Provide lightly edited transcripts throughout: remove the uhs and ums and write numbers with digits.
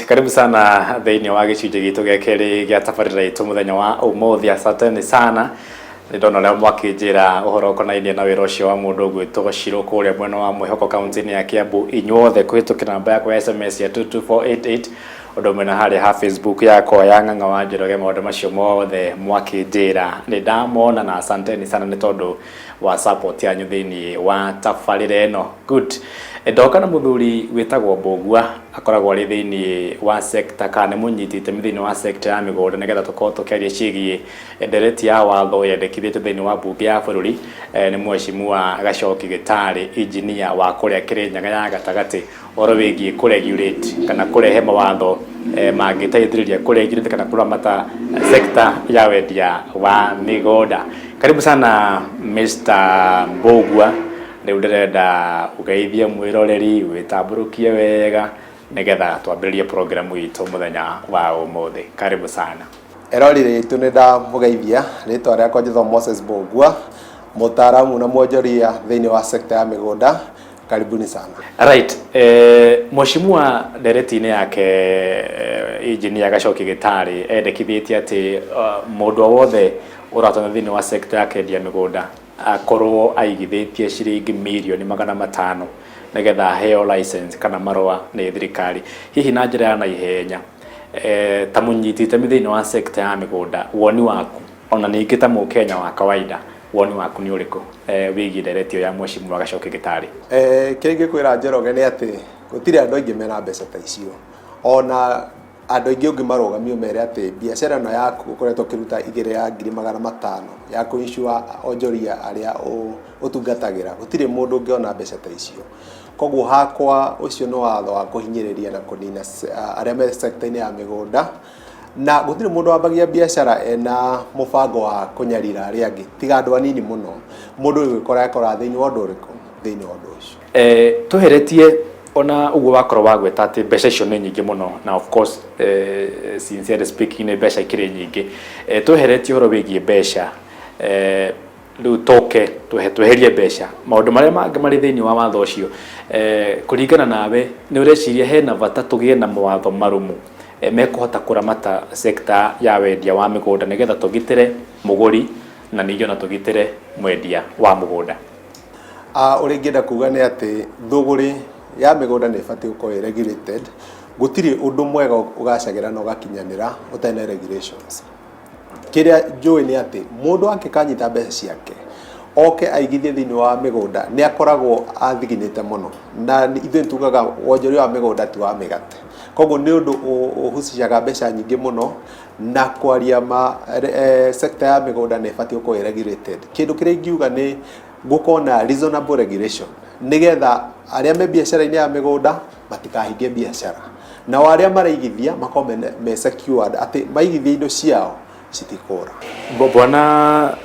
Karibu sana thĩinĩ wa gĩcunjĩ gitũ gĩa kerĩ gĩa tabarĩra itũ mũthenya wa ũmũthĩ. Asanteni sana, nĩ ndona ũrĩa mwakĩnjĩra ũhoro ũkonainie na wĩra ũcio wa mũndũ ũgwĩtwo Shiro kũrĩa mwena wa Mwĩhoko, kaunti-inĩ ya Kiambu. Inyuothe kũhĩtũkĩra namba yakwa ya SMS ya 22488, ũndũ ũmwe na harĩa ha Facebook yakwa ya Ng'ang'a wa Njoroge, maũndũ macio mothe mwakĩnjĩra nĩ ndamona, na asanteni sana nĩ tondũ wa support yanyu thĩinĩ wa tabarĩra ĩno. Good. Ndoka na mũthuri wĩtagwo Mbũgua, akoragwo arĩ thĩinĩ wa sector kana nĩ mũnyiti itemi thĩinĩ wa sector ya mĩgũnda, nĩgetha tũkorwo tũkĩaria ciĩgiĩ ndereti ya watho yendekithĩtio thĩinĩ wa mbunge ya bũrũri. Nĩ Mheshimiwa Gachoki Gĩtarĩ, engineer wa kũrĩa Kĩrĩnyaga ya gatagatĩ, ũhoro wĩgiĩ kũregulate kana kũrehe mawatho mangĩteithĩrĩria kũregulate kana kũramata sector ya wendia wa mĩgũnda. Karibu sana, Mr. Mbũgua. Rĩu ndĩrenda ũgeithie mwĩroreri, wĩtambũrũkie wega nĩgetha twambĩrĩrie programu itũ mũthenya wa ũmũthĩ. Karibu sana. Erori ritũ, nĩ ndamũgeithia. Rĩtwa rĩakwa njĩtwo Moses Mbũgua, mũtaaramu na mwonjoria thĩinĩ wa sector ya mĩgũnda. Karibuni sana. Right. Mheshimiwa ndereti-inĩ yake engineer Gachoki Gĩtarĩ endekithĩtie atĩ mũndũ o wothe ũratonya thĩinĩ wa sector ya kwendia mĩgũnda akorwo aigithĩtie ciringi mirioni 500 nĩgetha aheo license kana marũa nĩ thirikari. Hihi na njĩra ya naihenya, ta mũnyiti itemi thĩinĩ wa sector ya mĩgũnda, woni waku, ona ningĩ ta mũkenya wa kawaida, woni waku nĩ ũrĩkũ wĩgiĩ ndereti ĩyo ya Mheshimiwa Gachoki Gĩtarĩ? Kĩrĩa ingĩkwĩra, Njoroge, nĩ atĩ gũtirĩ andũ aingĩ mena mbeca ta icio. Ona andũ aingĩ ũngĩmarũgamia ũmere atĩ biacara ĩno yaku ũkoretwo ũkĩruta igĩrĩ ya 500,000 ya kũ-insure onjoria arĩa ũtungatagĩra, gũtirĩ mũndũ ũngĩona mbeca ta icio. Koguo hakwa, ũcio nĩ watho wa kũhinyĩrĩria na kũnina arĩa me sector-inĩ ya mĩgũnda, na gũtirĩ mũndũ wambagia biacara ena mũbango wa kũnyarira arĩa angĩ, tiga andũ anini mũno. Mũndũ ũgĩkora ekora thĩinĩ wa ũndũ ũrĩkũ, thĩinĩ wa ũndũ ũcio. Tweheretie ona ũguo wakorwo wagweta atĩ mbeca icio nĩ nyingĩ mũno, na of course, sincerely speaking, nĩ mbeca ikĩrĩ nyingĩ. Tweheretie ũhoro wĩgiĩ mbeca, rĩu toke tweherie mbeca, maũndũ marĩa mangĩ marĩ thĩinĩ wa watho ũcio, kũringana nawe, nĩ ũreciria hena bata tũgĩe na mawatho marũmu mekũhota kũramata sector ya wendia wa mĩgũnda, nĩgetha tũgitĩre mũgũri na ningĩ ona tũgitĩre mwendia wa mũgũnda? Ũrĩa ingĩenda kuga nĩ atĩ thũgũrĩ ya mĩgũnda nĩ ĩbatiĩ gũkorwo ĩ regulated. Gũtirĩ ũndũ mwega ũgacagĩra na ũgakinyanĩra ũtarĩ na regulations. Kĩrĩa njũĩ nĩ atĩ mũndũ angĩkanyita mbeca ciake oke aigithie thĩinĩ wa mĩgũnda, nĩ akoragwo athiginĩte mũno, na ithuĩ tugaga wonjoria wa mĩgũnda ti wa mĩgate. Koguo nĩ ũndũ ũhucicaga mbeca nyingĩ mũno, na kwaria ma, sector ya mĩgũnda nĩ ĩbatiĩ gũkorwo ĩ regulated. Kĩndũ kĩrĩa ingiuga nĩ gũkorwo na reasonable regulation, nĩgetha arĩa me biacara-inĩ ya mĩgũnda matikahinge biacara, nao arĩa maraigithia makorwo me secured atĩ maigithia indo ciao citikũra. Bwana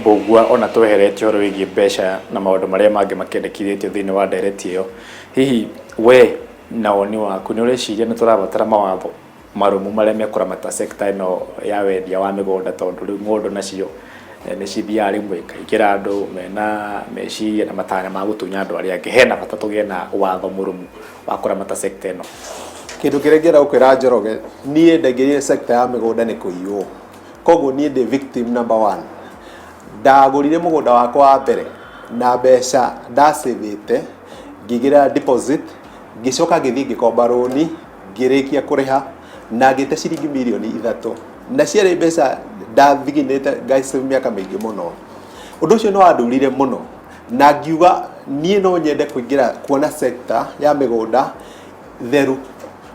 Mbũgua, ona tweheretie ũhoro wĩgiĩ mbeca na maũndũ marĩa mangĩ makĩendekithĩtio thĩinĩ wa ndereti ĩyo, hihi we na woni waku nĩ ũreciria nĩ tũrabatara mawatho marũmu marĩa mekũramata sector ĩno ya wendia wa mĩgũnda, tondũ rĩu ng'ũndũ nacio nĩ cithiaga rĩmwe ikaingĩra andũ mena meciria na matanya ma gũtunya andũ arĩa angĩ? Hena bata tũgĩe na watho mũrũmu wa kũramata sector ĩno? Kĩndũ kĩrĩa ingĩenda gũkwĩra, Njoroge, niĩ ndaingĩrire sector ya mĩgũnda nĩ kũiywo. Koguo niĩ ndĩ victim number one. Ndagũrire mũgũnda wakwa wa mbere na mbeca ndacĩvĩte, ngĩigĩrĩra deposit, ngĩcoka ngĩthiĩ ngĩkomba rũni, ngĩrĩkia kũrĩha na ngĩte ciringi 3 mirioni, na ciarĩ mbeca ndathiginĩte ngacave mĩaka mĩingĩ mũno. Ũndũ ũcio nĩ wandurire mũno, na ngiuga niĩ no nyende kũingĩra kuona sector ya mĩgũnda theru,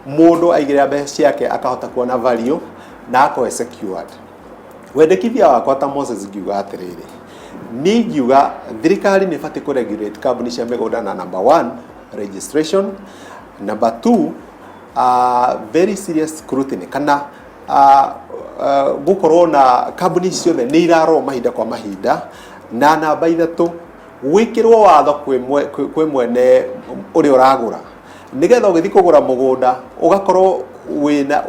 mũndũ aigĩrĩra mbeca ciake akahota kuona value na akorwo e secured. Wendekithia wakwa ta Moses, ngiuga atĩrĩrĩ, niĩ ingiuga thirikari nĩ ĩbatiĩ kũregulate kambuni cia mĩgũnda na number one, registration, number two, very serious scrutiny, kana gũkorwo na kambuni ciothe nĩ irarorwo mahinda kwa mahinda, na namba ithatũ, gwĩkĩrwo watho kwĩ mwene ũrĩa ũragũra, nĩgetha ũgĩthiĩ kũgũra mũgũnda ũgakorwo wĩna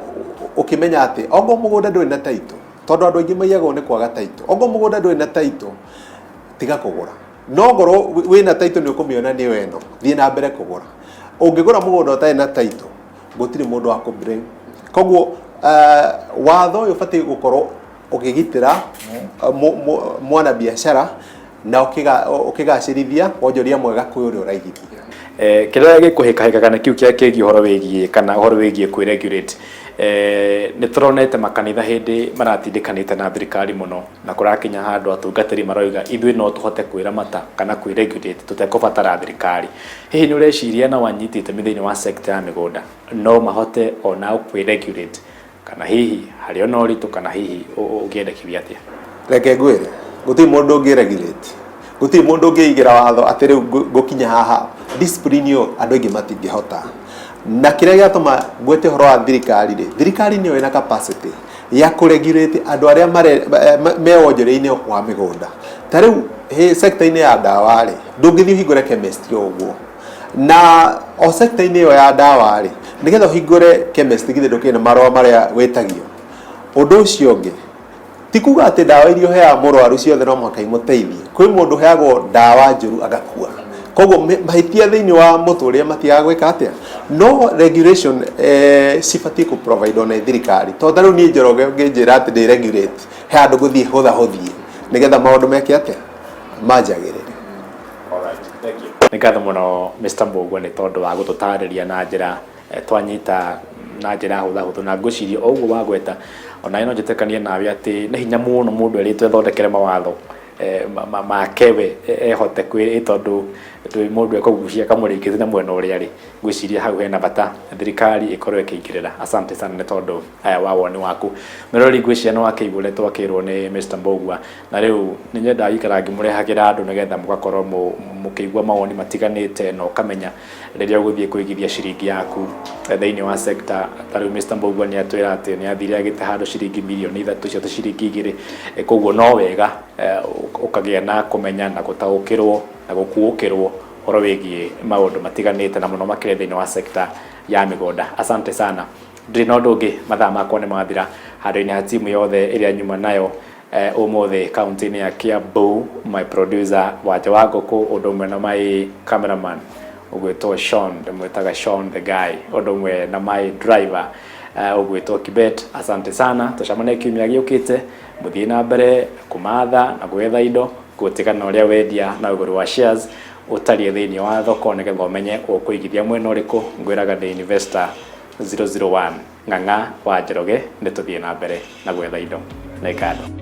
ũkĩmenya atĩ okorwo mũgũnda ndũrĩ na title, tondũ andũ aingĩ maiyagwo nĩ kwaga title, okorwo mũgũnda ndũrĩ na title, tiga kũgũra. No ngorwo wĩna title, nĩ ũkũmĩona nĩyo ĩno, thiĩ na mbere kũgũra. Ũngĩgũra mũgũnda ũtarĩ na title, Gũtirĩ mũndũ wa kũ blame. Koguo watho ũyũ ũbatiĩ gũkorwo ũkĩgitĩra mwana biacara na ũkĩgacĩrithia wonjoria mwega kwĩ ũrĩa ũraigithia. Kĩrĩa gĩkũhĩkahĩkaga nĩ kĩu kĩa kĩgiĩ ũhoro wĩgiĩ kana ũhoro wĩgiĩ kwĩ regulate. Nĩ tũronete makanitha hĩndĩ maratindĩkanĩte na thirikari mũno, na kũrakinya handũ atungatĩri maroiga ithuĩ no tũhote kwĩramata kana kwĩ regulate tũtekũbatara thirikari. Hihi nĩ ũreciria nao anyiti itemi thĩinĩ wa sector ya mĩgũnda no mahote onao kwĩ regulate, kana hihi harĩ ona ũritũ, kana hihi ũngĩendekithia atĩa? Reke ngwĩre, gũtirĩ mũndũ ũngĩ regulate, gũtirĩ mũndũ ũngĩigĩra watho atĩ rĩu ngũkinya haha. Discipline ĩyo andũ aingĩ matingĩhota. Na kĩrĩa gĩatũma ngwete ũhoro wa thirikari rĩ, thirikari nĩyo ĩna capacity ya kũregulate andũ arĩa me wonjoria-inĩ wa mĩgũnda. Ta rĩu sector-inĩ ya ndawa rĩ, ndũngĩthiĩ ũhingũre chemist o ũguo. Na o sector-inĩ ĩyo ya ndawa rĩ, nĩgetha ũhingũre chemist githĩ ndũkĩrĩ na marũa marĩa wĩtagio. Ũndũ ũcio ũngĩ, ti kuga atĩ ndawa iria ũheaga mũrwaru ciothe no mũhaka imũteithie. Kwĩ mũndũ ũheagwo ndawa njũru agakua. Koguo mahĩtia thĩinĩ wa mũtũrĩre matiagaga gwĩka atĩa? No regulation cibatiĩ kũ provide nĩ thirikari. Tondũ ta rĩu niĩ Njoroge ũngĩnjĩra atĩ ndĩ regulate, he handũ ngũthiĩ hũthahũthie nĩgetha maũndũ meke atĩa? Manjagĩrĩre. Nĩ ngatho mũno Mr. Mbũgua nĩ tondũ wa gũtũtarĩria na njĩra twanyita na njĩra hũthahũthũ, na ngwĩciria o ũguo wagweta ona no njĩtĩkanie nawe atĩ nĩ hinya mũno mũndũ erĩtwo ethondekere mawatho make we ehote kwĩ, tondũ mũndũ ekũgucia kamũrĩngĩti na mwena ũrĩa arĩ. Ngwĩciria hau hena bata thirikari ĩkorwo ĩkĩingĩrĩra. Asante sana nĩ tondũ wa woni waku. Mwĩroreri, ngwĩciria nĩ wakĩigua ũrĩa twakĩrwo nĩ Mr. Mbũgua, na rĩu nĩ nyendaga gũikara ngĩmũrehagĩra andũ nĩgetha mũgakorwo mũkĩigua mawoni matiganĩte, na ũkamenya rĩrĩa ũgũthiĩ kũigithia ciringi yaku thĩinĩ wa sector. Ta rĩu Mr. Mbũgua nĩ atwĩra atĩ nĩ athire agĩte handũ ciringi mirioni 3 cia ciringi 2. Koguo no wega ũkagĩa na kũmenya na gũtaũkĩrwo na gũkuũkĩrwo ũhoro wĩgiĩ maũndũ matiganĩte, na mũno makĩria thĩinĩ wa sector ya mĩgũnda. Asante sana. Ndirĩ na ũndũ ũngĩ, mathaa makwa nĩ mathira. Handũ-inĩ ha timu yothe ĩrĩa nyuma nayo ũmũthĩ kaunti-inĩ ya Kiambu, my producer Wanja wa Ngũkũ, ũndũ ũmwe na my cameraman ũgwĩtwo Sean, ndĩmwĩtaga Sean the guy, ũndũ ũmwe na my driver ũgwĩtwo Kibet, asante sana. Tũcemanie kiumia gĩũkĩte. Mũthiĩ na mbere kũmatha na gwetha indo, gũtigana ũrĩa wendia na ũgũri wa shares ũtariĩ thĩinĩ wa thoko, nĩgetha ũmenye ũkũigithia mwena ũrĩkũ. Ngwĩraga ndĩ investor 001 Ng'ang'a wa Njoroge, nĩ tũthiĩ na mbere na gwetha indo. Nĩ ngatho.